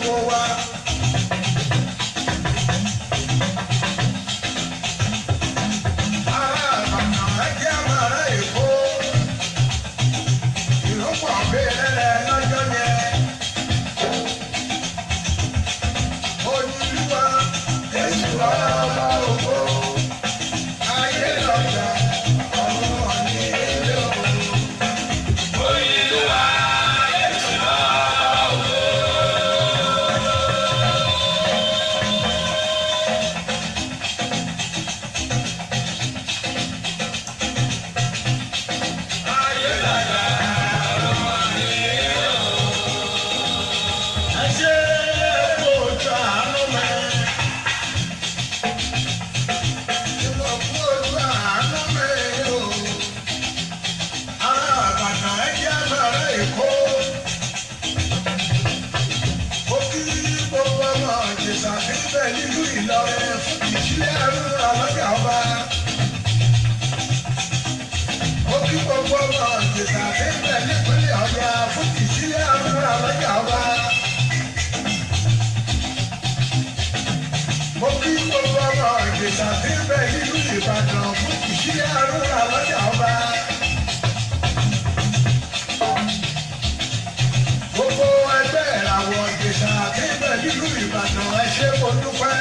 Gbogbo wa. Ará Ìbàdàn, ẹ jẹ́ àmàrà Èkó. Ìrọ́pọ̀ bẹ́ẹ̀rẹ̀ lọ́jọ́ yẹn. Olúwa, Jésù ọba ògo. Ayé lọ́jà, ọ̀run ọ̀nì ilé ògo. Olúwa, Jésù ọba ògo. Ayé lọ́jà, ọ̀run ọ̀nì ilé ògo. Ẹ ṣé kó ojú àánú mi. Ìwọ kú ojú àánú mi o. Ará Ìbàdàn, ẹ jẹ́ àmàrà Èkó. Ó kí gbogbo ọmọ Ìjẹ̀ṣà níbẹ̀ nílùú Ìlọrin fún ìṣílẹ̀ àrùn lọ́jà ọba. Ó kí gbogbo ọmọ Ìjẹ̀ṣà níbẹ̀ nípínlẹ̀ Ọ̀yọ́ fún ìṣílẹ̀ àrùn lọ́jà ọba. Mo kí gbogbo ọmọ Ìjẹ̀ṣà níbẹ̀ nílùú Ìbàdàn fún ìṣílẹ̀ àrùn lọ́jà ọba. Gbogbo ẹgbẹ́ ìràwọ̀ Ìjẹ̀ṣà níbẹ̀ nílùú Ìbàdàn, ẹ ṣé, mo dúpẹ́.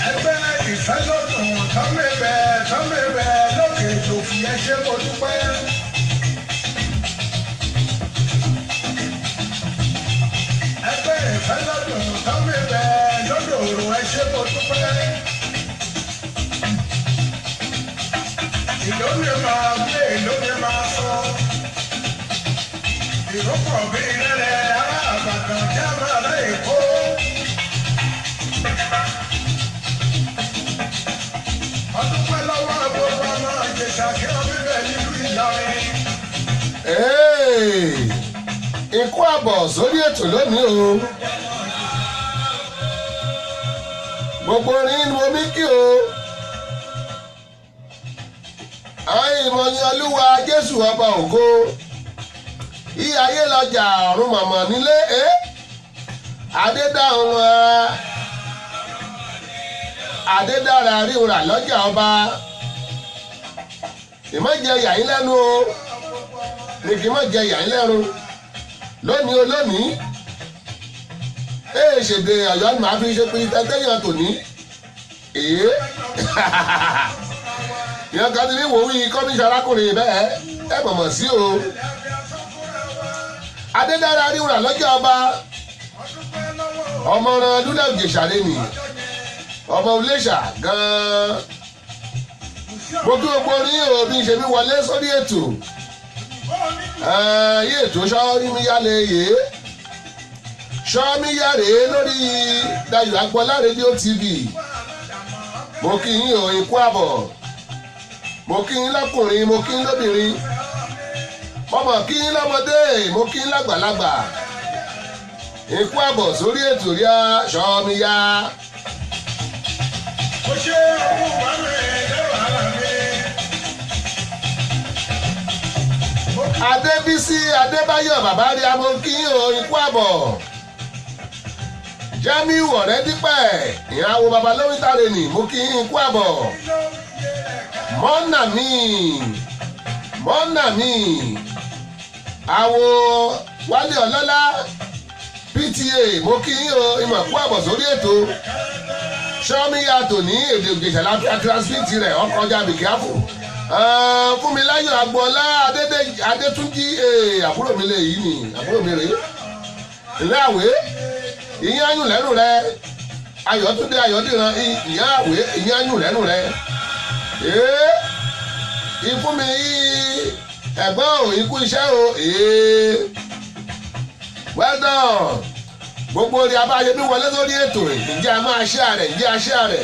Ẹgbẹ́ ìfẹ́lọ́dún tọ́mẹ̀bẹ̀ tọ́mẹ̀bẹ̀ lókè tòfì, ẹ ṣé, mo dúpẹ́. Ẹgbẹ́ ìfẹ́lọ́dún tọ́mẹ̀bẹ̀ lódòrò, ẹ ṣé, mo dúpẹ́. Ìlú mi máa gbé, ìlú mi máa sọ. Ìrókò bí rẹ̀rẹ̀, ará Àbàdàn jẹ́ àmàlà Èkó. Ọdún pẹ́ lọ́wọ́ gbogbo ọmọ Ìjẹ̀ṣà kí wọ́n bíbẹ̀ nílùú Ìlọrin. Hey! Ikú àbọ̀ sórí ètò lónìí o. Gbogbo orin ni mo mí kí o. Àwọn ìmọ̀yìn Olúwa Jésù ọba ògo. Ìyá ayé lọjà, ọ̀run mọ̀mọ́ nílé ẹ́. Adédáhùn ẹ. Adédára ríra lọ́jà ọba. Ìmọ̀jẹ yàyín lẹ́nu o, ní kí n má jẹ yàyín lẹ́nu lónìí o. Lónìí ee, ṣèdè Ọ̀yọ́ ni màá fi ṣe pé tẹ́tẹ́yàn tòní. Èé, ìyẹn kan ti ní wò wí kọ́míṣọ́ arákùnrin bẹ́ẹ̀ ẹ mọ̀mọ́ sí o. Adédára ríra lọ́jọ́ ọba, ọmọràn lúlẹ̀ Òjèṣà lẹ́nì, ọmọ Iléṣà gan-an. Mo kí gbogbo orí o bí n ṣe mi wọlé sórí ètò yí ètò sọ́ọ́rímíyálé yé sọ́ọ́míyáre lórí Dayọ̀ Agbọ́lá Rédíò TV. Mo kí yín o, ikú àbọ̀. Mo kí yín lọ́kùnrin, mo kí yín lóbìnrin, mo mọ̀ kí yín lọ́mọdé, mo kí yín lágbàlagbà. Ikú àbọ̀ sórí ètò rí sọ́ọ́míyá. Ó ṣe ọkùnrin bá mi lẹ́wàá ara mi. Adébísí Adébáyọ̀ bàbá rí amọ kí yín o, ikú àbọ̀. Jamiu Ọ̀rẹ́dípẹ̀ ìyàwó babalórí tààrẹ nì, mo kí yín, ikú àbọ̀. Mọ́nà mi, mọ́nà mi, àwo Wálé Ọlọ́lá PTA, mo kí yín o, ìmọ̀ kú àbọ̀ sórí ètò sọ́míyà tòní. Èdè Ògèṣà láti transmit rẹ̀ ọkọjá bìkíáfù. Fúnmiláyọ̀ Agboola Adétúnjì, àbúrò mi lè yí ni, àbúrò mi rèé ilé àwé ìyẹn ayùn lẹ́nu rẹ. Ayọ̀túndé Ayọ̀dìran ìyẹn àwé ìyẹn ayùn lẹ́nu rẹ. Ìfúnmi ẹ̀gbọ́n ò, ikú iṣẹ́ o. Well done. Gbogbo orí abáyé bí wọlé sórí ètò rẹ̀, ǹjẹ́ a máa ṣe àrẹ̀? Ǹjẹ́ a ṣe àrẹ̀?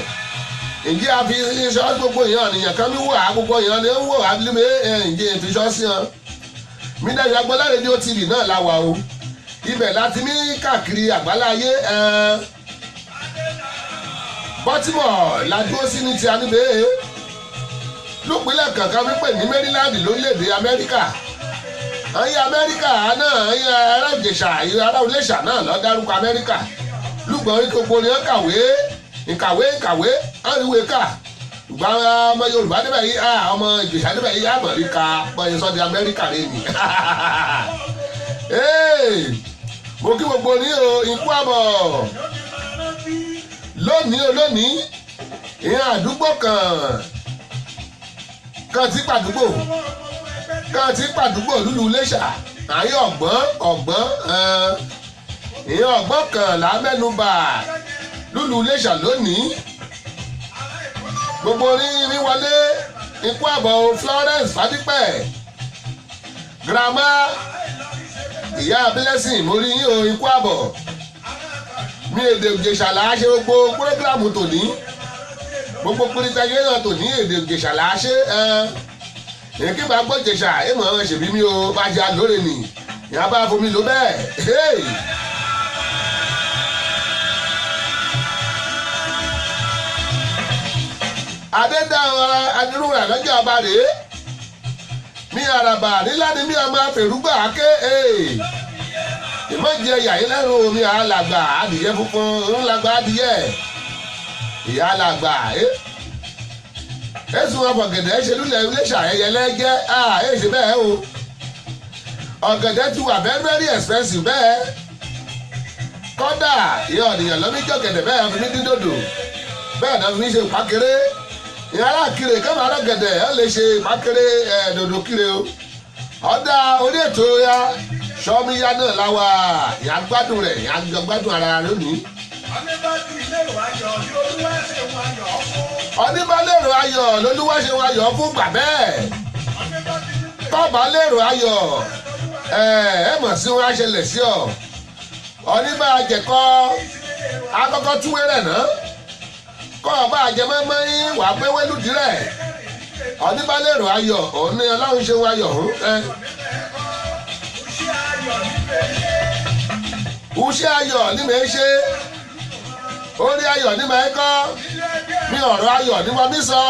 Ǹjẹ́ a fi iṣọ́ gbogbo èèyàn nìyẹn kan mi wò á? Gbogbo èèyàn ni ń wò á bí mi. Ǹjẹ́ ìfiṣọ́ sí wọn mi? Dayọ̀ Agbọ́lá Rédíò TV náà la wà o. Ibẹ̀ láti mí káàkiri àgbáláyé. Baltimore la dúró sí ní ti aníbẹ̀ lópinlẹ̀ kankan wípé ní Maryland lórílẹ̀‐èdè Amẹ́ríkà. Ẹ̀yin Amẹ́ríkà náà, ẹ̀yin ará Ìjẹ̀ṣà, ará Iléṣà náà lọ dárúkọ Amẹ́ríkà. Lùgbọ́n orí gbogbo ni wọ́n kàwé, ìkàwé ìkàwé, àríwé kà. Ìgbà ọmọ Yorùbá débẹ̀ yìí, ọmọ Ìjẹ̀ṣà débẹ̀ yìí, Amẹ́ríkà, bọ́yìn sọ́ di Amẹ́ríkà rẹ̀ ni. Mo kí gbogbo ní o, ikú àbọ̀. Lónìí o lónìí, ìyẹn àdúgbò kan tí pàdúgbò kan tí pàdúgbò lúlu Iléṣà, àyè ọ̀gbọ́n ọ̀gbọ́n ìyẹn ọ̀gbọ́n kan là mẹ́nubà lúlu Iléṣà lónìí. Gbogbo ní mi wọlé, ikú àbọ̀ Florence Fadípẹ̀, grandma ìyá Blessing, mo rí yín o, ikú àbọ̀. Mi èdè Ìjẹ̀ṣà là á ṣe gbogbo púrógíráàmù tòní, gbogbo pírísítàgé náà tòní èdè Ìjẹ̀ṣà là á ṣe. Èyí kí bá gbọ́ Ìjẹ̀ṣà èèmọ̀ ṣèbí mi o, bá jẹ́ àlóore nì ìyá bá fomi lò bẹ́ẹ̀. Adédáhùn adúrúwà lọ́jọ́ ọba rèé, mi àràbà nílá ni mi ọmọ àfẹrúgbà ké. Ìmọ̀jẹ yàyí lẹ́nu omi alàgbà adìyẹ funfun ńlágbà adìyẹ ìyá alàgbà. Èsùn ọ̀gẹ̀dẹ̀ ṣe lulẹ̀ Iléṣà ẹyẹ lẹ́gẹ́ ẹ̀ ṣe bẹ́ẹ̀ o. Ọ̀gẹ̀dẹ̀ ti wà very very expensive bẹ́ẹ̀. Kọ́dà ìyá ọ̀nìyàn lọ́míjọ́ gẹ̀dẹ̀ bẹ́ẹ̀ fi ní dín dòdò bẹ́ẹ̀ náà fi ṣe ìpákéré. Ìyá aláàkiri kẹ́mà alágẹ̀dẹ̀ ẹ̀ lè ṣe ìpákéré ẹ̀ dòdò kiri o. Ọ̀dà orí ètò ya sọ́míyá náà láwa, ìyá gbádùn rẹ̀, ìyá gbádùn ara lónìí. Oníbàlérò ayọ̀ lolúwa ṣe wọn ayọ̀ fún gbà bẹ́ẹ̀. Kọ́ba lérò ayọ̀ ẹ mọ̀ sí wọn aṣẹlẹ̀ sí ọ. Oníbà àjẹkọ́ akọ́kọ́ túwé rẹ̀ náà. Kọ́ ọba àjẹmọ́mọ́ yín wà pé wẹ́lúdì rẹ̀. Oníbàlérò ayọ̀ òun ni Ọlọ́run ṣe wọn ayọ̀ fún. Uṣẹ́ ayọ̀ ni mò ń ṣe, orí ayọ̀ ni mò ń kọ́, mi ọ̀rọ̀ ayọ̀ ni mo mi sọ,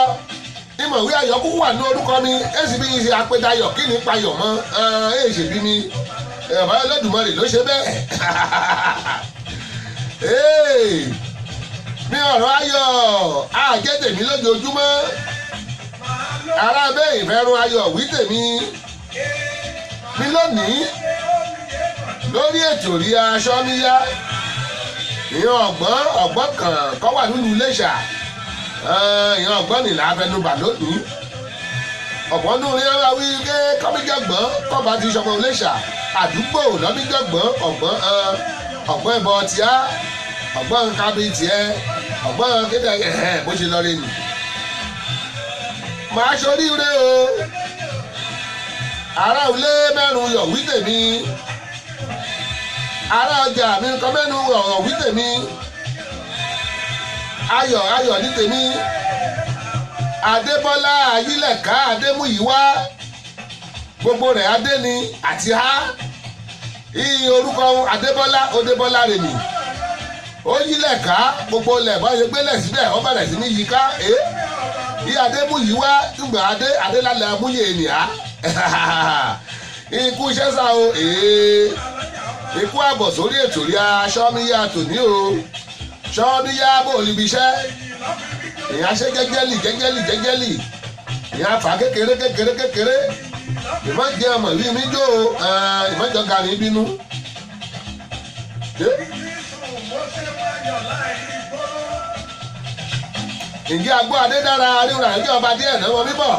ìmọ̀wé ayọ̀ kúkú wà ní orúkọ mi, èsì bí ṣe apẹ̀dayọ̀ kí ni payọ̀ mọ́, èsì bí mi, ẹ̀bá Olódùmarè ló ṣe bẹ́ẹ̀. Mi ọ̀rọ̀ ayọ̀ àjẹ́ tèmi lójoojúmọ́, ará bẹ́ẹ̀ ìfẹ́ràn ayọ̀ wí tèmi, mi lónìí lórí ètò rí aṣọ níyá. Ìyẹn ọ̀gbọ́n ọ̀gbọ́n kan kọ́ wà nínú Iléṣà, ìyẹn ọ̀gbọ́n nìlà abẹnubà lónìí. Ọ̀pọ̀ nínú rí ara wí pé kọ́míjọ́gbọ́n kọ́ba ti sọmọ Iléṣà àdúgbò lọ́míjọ́gbọ́n ọ̀gbọ́n ọ̀gbọ́n ìbọn tíá ọ̀gbọ́n kábí tiẹ̀ ọ̀gbọ́n kéde ẹ̀hẹ́n bó ṣe lọ rí nù. Màá ṣoríire o, ará ilé mẹ́rin yọ̀ wí tèmi, ará ọjà mi kọ́ mẹ́nu ọ̀rọ̀ wí tèmi, ayọ̀ ayọ̀ ní tèmi. Adébọ́lá Ayílẹ̀ká Adémúyìwá gbogbo rẹ̀ adé ni àti há. Iye orúkọ Adébọ́lá Odébọ́lá rẹ̀ nì. Ó yílẹ̀ká gbogbo lẹ̀ bá ṣe gbélẹ̀ síbẹ̀ ó bẹ̀rẹ̀ sí ní yíká. Iye Adémúyìwá túgbà adé Adélálẹ̀ Amúyè ènìyà. Ikú iṣẹ́ sá o, ikú àbọ̀ sórí ètò rí aṣọ́míyá tòní o. Ṣọ́míyá bò níbi iṣẹ́. Ìyá ṣe jẹ́jẹ́lì jẹ́jẹ́lì jẹ́jẹ́lì. Ìyá fà kékeré kékeré kékeré. Ìmọ̀ jẹ́ ọmọ ìlú mi jó o, ìmọ̀ jọ ga ní bínú. Ǹjẹ́ agbó Adédára ríra ẹjọ́ ọba díẹ̀ náà wọ́n bíbọ̀?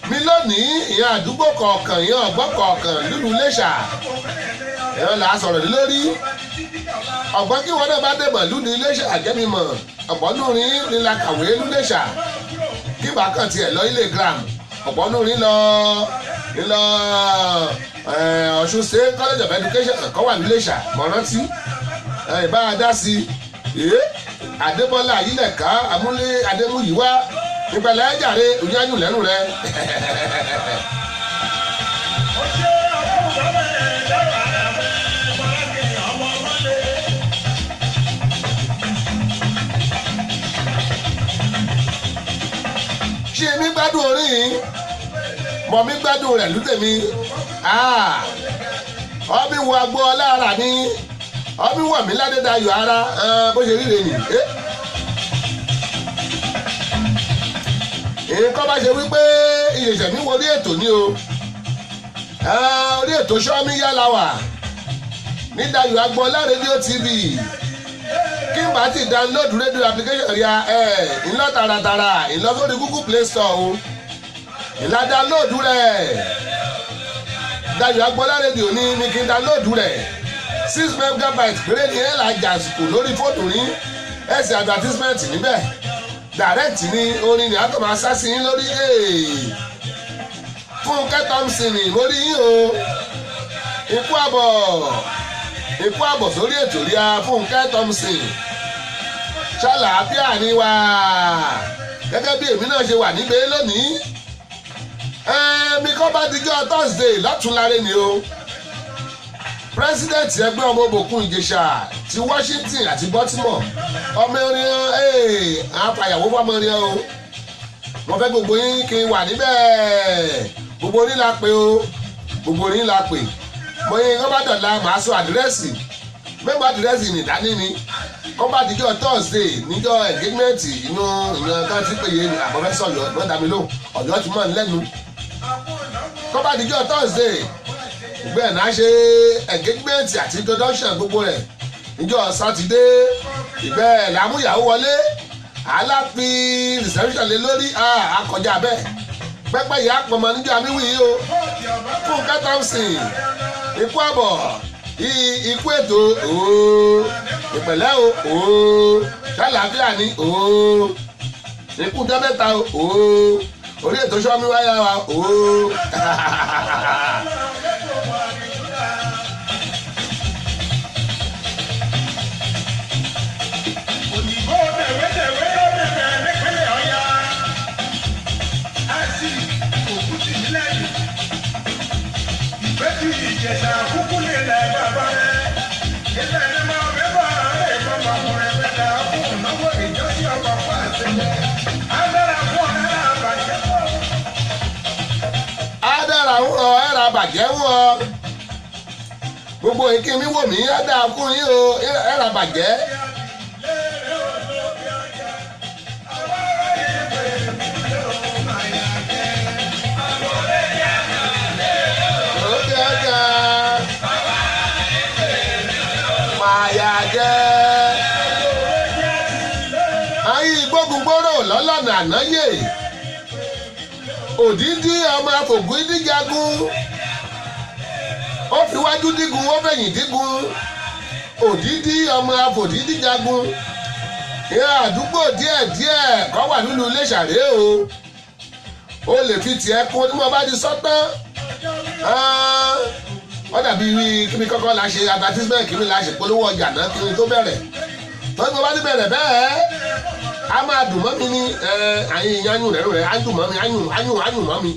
Mi lónìí ìyẹn àdúgbò kọ̀ọ̀kan ìyẹn ọ̀gbọ́n kọ̀ọ̀kan lúlu Iléṣà. Ẹ̀rọ là á sọ̀rọ̀ lé lórí. Ọ̀gbọ́n kí wọ́n náà bá dé mọ̀lú ní Iléṣà jẹ́mi mọ̀. Ọ̀pọ̀ nùrin ní la kàwé lúléṣà. Kí bàákàn tiẹ̀ lọ ilé gram. Ọ̀pọ̀ nùrin lọ lọ Ọ̀ṣun State College of Education kọ́ wà lúléṣà mọ̀ rántí. Ìbá a dá sí i. Adébọ́lá Ayílẹ̀ká Amúlé Adémúyìwá ìpẹ̀lẹ́ ẹ̀jàre òyìnbó lẹ́nu rẹ̀. Ṣé mi gbádùn orin yìí? Mọ̀ mi gbádùn rẹ̀ lútèmi. Ọbí wo agbó ọlá ara mi, ọbí wọ̀ mí ládédayọ̀ ara bó ṣe ríre nì. Nǹkan bá ṣe wípé ìṣẹ̀ṣẹ̀ mi wo orí ètò ní o, orí ètò Ṣọ́mí yálà wà ní Dayọ̀ Agboola rédíò TV. Kí n bá ti download rédíò application rí a ńlọ tààràtààrà ńlọ sórí Google Play Store o, ńlá download rẹ̀. Dayọ̀ Agboola rédíò ní kí n download rẹ̀. 6 megabyte péré ni ẹ̀ là jàsùkò lórí fóònù rí, ẹ̀ sì advertisement níbẹ̀ direct ní orin ní àtọ̀ máa sá sí yín lórí. Fúnkẹ́ Thompson ní mórí yín o, ikú àbọ̀ ikú àbọ̀ sórí ètò rí a. Fúnkẹ́ Thompson, ṣàlàáfíà ni wà gẹ́gẹ́ bí èmi náà ṣe wà níbẹ̀ lónìí. Mi kọ́ bá dijọ́ Thursday lọ́túnláre ni o, president ẹgbẹ́ ọmọ òbòkun Ìjẹ̀ṣà ti Washington àti Baltimore, ọmọ erin àfàyàwó fọmọ erin o. Mo fẹ́ gbogbo yín kí n wà níbẹ̀, gbogbo yín la pè o, gbogbo yín la pè. Mo yín kọ́ bá dọ̀la màá sọ àdírẹ́sì mẹ́gbàá, àdírẹ́sì nìdání ni. Kọ́ bá dijọ́ Thursday níjọ́ engagement inú ìyẹn kan ti péye ní àbọ̀fẹ́sọ̀ yọ ìmọ̀ dàmí lóhùn ọ̀yọ́ ti mọ̀ lẹ́nu. Kọ́ bá dijọ́ Thursday bẹ́ẹ̀ náà ṣe engagement àti introduction gbogbo rẹ̀. Níjọ́ sátidé ìbẹ́ẹ̀ làmúyàwó wọlé, aláfi reception lé lórí akọjá bẹ́ẹ̀ pẹ́pẹ́ yìí àpọ̀mọ́ níjọ́ amíwì yìí o. Fúnkẹ́ Thompson, ikú àbọ̀ ikú ètò ooo, ìpẹ̀lẹ́ o ooo, ṣàlàáfíà ni ooo, ikú dẹ́mẹ́ta ooo, orí ètò Ṣọ́mí wáyà wa ooo. Òyìnbó tẹ̀wétẹ̀wé ló bẹ̀rẹ̀ nípínlẹ̀ Ọ̀yá. Àti òkútì nílẹ̀ yìí. Ìgbẹ́jì Ìjẹ̀ṣà kúkú nílẹ̀ bàbá rẹ̀. Ilẹ̀ ní máa bẹ́bà rẹ̀ kọ́mọkùnrin mẹ́ta fún ìnáwó ìjọsìn ọkọ̀ fún àṣẹjẹ. Agbára fún ọ̀rẹ́ àbàjẹ́ fún. Adára ń rọ ẹ̀rà bàjẹ́ ń rọ gbogbo ìkíni wò mí, á dáa fún yín o, ẹ̀rà bàjẹ́. Òkè ọjà máyà jẹ́ ayé gbógungbòrò lọ́lọ́nà ànáyè òdídí ọmọ afògùn díjagun, ó fi wájú dígun, ó fẹ̀yìn dígun. Òdídí ọmọ afòdídí jagun, ìhà àdúgbò díẹ̀díẹ̀ kọ́ wà nínú Iléṣà rèé o. Ó lè fi tiẹ̀ kún tí mo bá di sọ́tán. Ó dàbí kíni kọ́kọ́ la ṣe advertisement, kíni la ṣe polówó ọjà náà, kíni tó bẹ̀rẹ̀ tó tí mo bá ti bẹ̀rẹ̀ bẹ́ẹ̀, a máa dùn mọ́ mi ní àyìn ìyányùn rẹ̀ rẹ̀ á dùn mọ́ mi, áyùn áyùn áyùn mọ́ mi.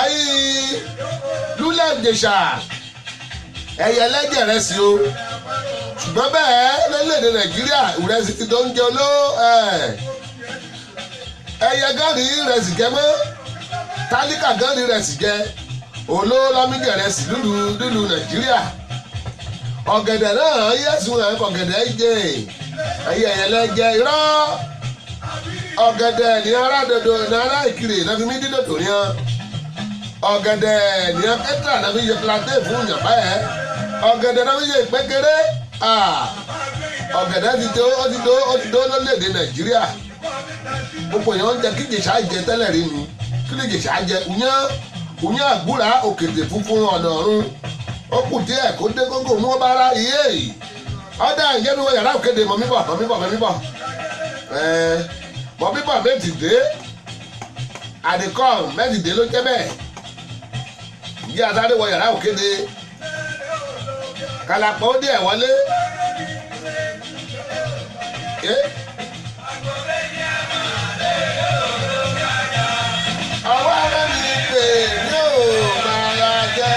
Ayé lúlẹ̀ Ìjẹ̀ṣà ẹ̀yẹ ẹlẹ́jẹ̀ rẹ̀ sí o, ṣùgbọ́n bẹ́ẹ̀ lórílẹ̀‐èdè Nàìjíríà ìrẹsì ti tó ń jẹ oló ẹyẹ gánrí ìrẹsì jẹ mọ́, tálíkà gánrí ìrẹsì jẹ, olówó lọ́mígẹ̀ rẹsì lúlu lúlu Nàìjíríà. Ọ̀gẹ̀dẹ̀ náà yẹ̀sùn ẹ̀ ọ̀gẹ̀dẹ̀ jẹ ẹyẹ ẹlẹ́jẹ̀ irọ́ ọ̀gẹ̀dẹ̀ ní ará dodo ní ará Ìkirè náà fi mí dídòdò ní ọ ọ̀gẹ̀dẹ̀ ní akẹ́tà náà fi yẹ plantain fún yàrá ẹ̀ ọ̀gẹ̀dẹ̀ náà fi yẹ ìpẹ́kẹ́rẹ́. Ọ̀gẹ̀dẹ̀ ti tó, ó ti tó, ó ti tó lórílẹ̀‐èdè Nàìjíríà. Gbogbo èèyàn ń jẹ kí Ìjẹ̀ṣà jẹ tẹ́lẹ̀ rí ni, kí ni Ìjẹ̀ṣà jẹ? Ùyán ùyán àgbúrà òkèdè funfun ọ̀nà ọ̀run ó kù díẹ̀ kó dé gógó mú ó bá rá iye yìí ọ̀dà ìjẹ́ mi wọ yàrá òkèdè mọ̀ mí bọ̀ mọ̀ mí bọ̀ mọ̀ mí bọ̀ mọ̀ mí bọ̀ méjìdé àdìkọ́ méjìdé ló jẹ́ bẹ́ẹ̀. Ìyá àtàdé wọ yàrá òkèdè kàlàpọ̀ ó díẹ̀ wọlé. Ọwọ́ ara mi pè ní ò máa jẹ́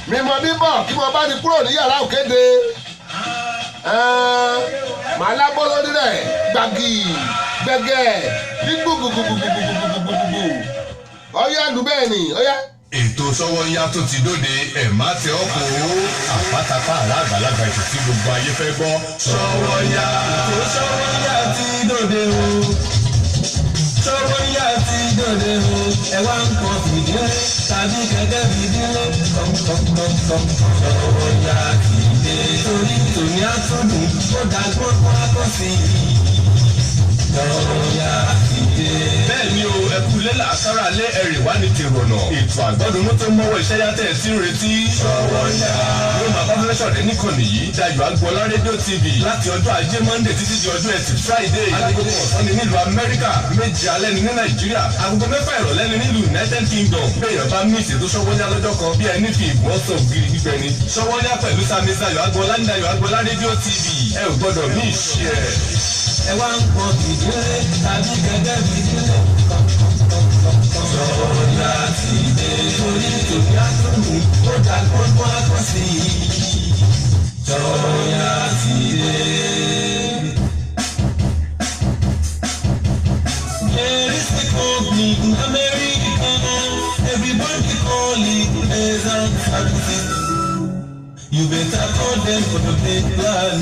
mímọ bíbọ̀ kí mo bá ti kúrò ní yàrá òkèdè màá lábọ́ lórí rẹ̀ gbàgì. Gbẹ̀gẹ̀ ní gbùgbùgbùgbùgbùgbùgbùgbù. Ọ̀yá lù bẹ́ẹ̀ ni ọ̀yá. Ètò Sọ́wọ́nyá tó ti dóde, ẹ̀ má tẹ ọ́ kó àpátápá àrà àgbàlagbà, ètò tí gbogbo ayé fẹ́ gbọ́. Sọ́wọ́nyá. Ètò Sọ́wọ́nyá ti dòde o. Sọ́wọ́nyá ti dòde o. Ẹ wá ń kọ́ fìdílé tàbí kẹ̀kẹ́ fìdílé. Kọ̀ǹkọ̀ǹkọ̀ǹkọ̀. Sọ́wọ́nyá ti dé. Torí tòní àtúndùn ó dàgbọ́n fún akọ́sí. Sọ́wọ́nyá ti dé. Bẹ́ẹ̀ ni o, ẹ kú lé làásàrà lé ẹ̀rì wá ní tèrònà. Ètò àgbọ̀dúnmú tó mọ́wọ́ iṣẹ́ yàtẹ̀ tí ń retí. Sọ́wọ́nyá. Ló máa bá fẹ́fẹ́ sọ̀rọ̀ níkànnì yìí. Dayọ̀ Agboola Rédíò TV láti ọjọ́ Ajé Monday títí di ọjọ́ Ẹtì Friday. Agogo ọ̀sán ni nílùú Amẹ́ríkà, 7 alẹ́ ni ní Nàìjíríà, agogo 6 ìrọ̀lẹ́ ni nílùú United Kingdom. Béèyàn bá mí ìṣètò Sọ́wọ́nyá lọ́jọ́ kan, bí ẹni fi ìgbọ́n sọ ògiri gbígbẹ ni. Sọ́wọ́nyá pẹ̀lú Sami Dayọ̀ Agboola ní Dayọ̀ Agboola Rédíò TV. Ẹ ò gbọ́dọ̀ mí ìṣe ẹ̀. Ẹ wá ń kọ́ fìdílé tàbí kẹ̀kẹ́ fìdílé. Sọ́wọ́nyá ti dé. Torí tòní àtúndùn ó dàgbọ́n fún akọ́sí. Sọ́wọ́nyá ti dé. There is a company in America. Everybody call it Pleasant Services. You better call them for the big plan.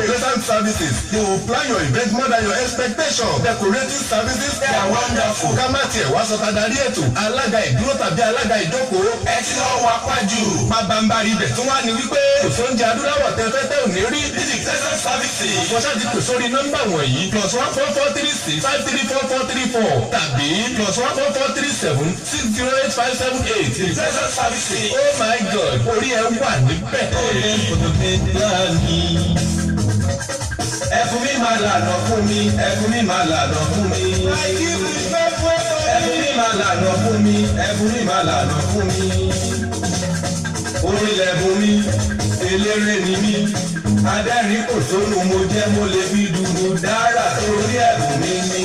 Pleasant Services, they will plan your event more than your expectation. Decorating services, they are wonderful. Ká má tiẹ̀ wá sọ tadarí ètò. Alága ìdúró tàbí alága ìjókòó. Ẹ ti lọ wá pájú. Pabambari ibẹ̀ tún wá ní wípé kò sóúnjẹ adúláwọ̀ tẹ fẹ́ tẹ́ ò ní rí. This is Pleasant Services. Ìfọ̀ṣà ti pè sórí nọ́mbà wọ̀nyí: +1 443 653 4434 tàbí +1 443 760 8578. Pleasant Services. Oh my God, orí ẹ wà níbẹ̀. Call them for the big plan. Ẹ̀fún mi máa lànà fún mi, ẹ̀fún mi máa lànà fún mi. Ẹ̀fún mi máa lànà fún mi, ẹ̀fún mi máa lànà fún mi. Orin lẹ̀bùn mi, eléré ni mí. Adẹ́rìn kò sónú mo jẹ́, mo lè fi dùrù dára torí ẹ̀bùn mi ni.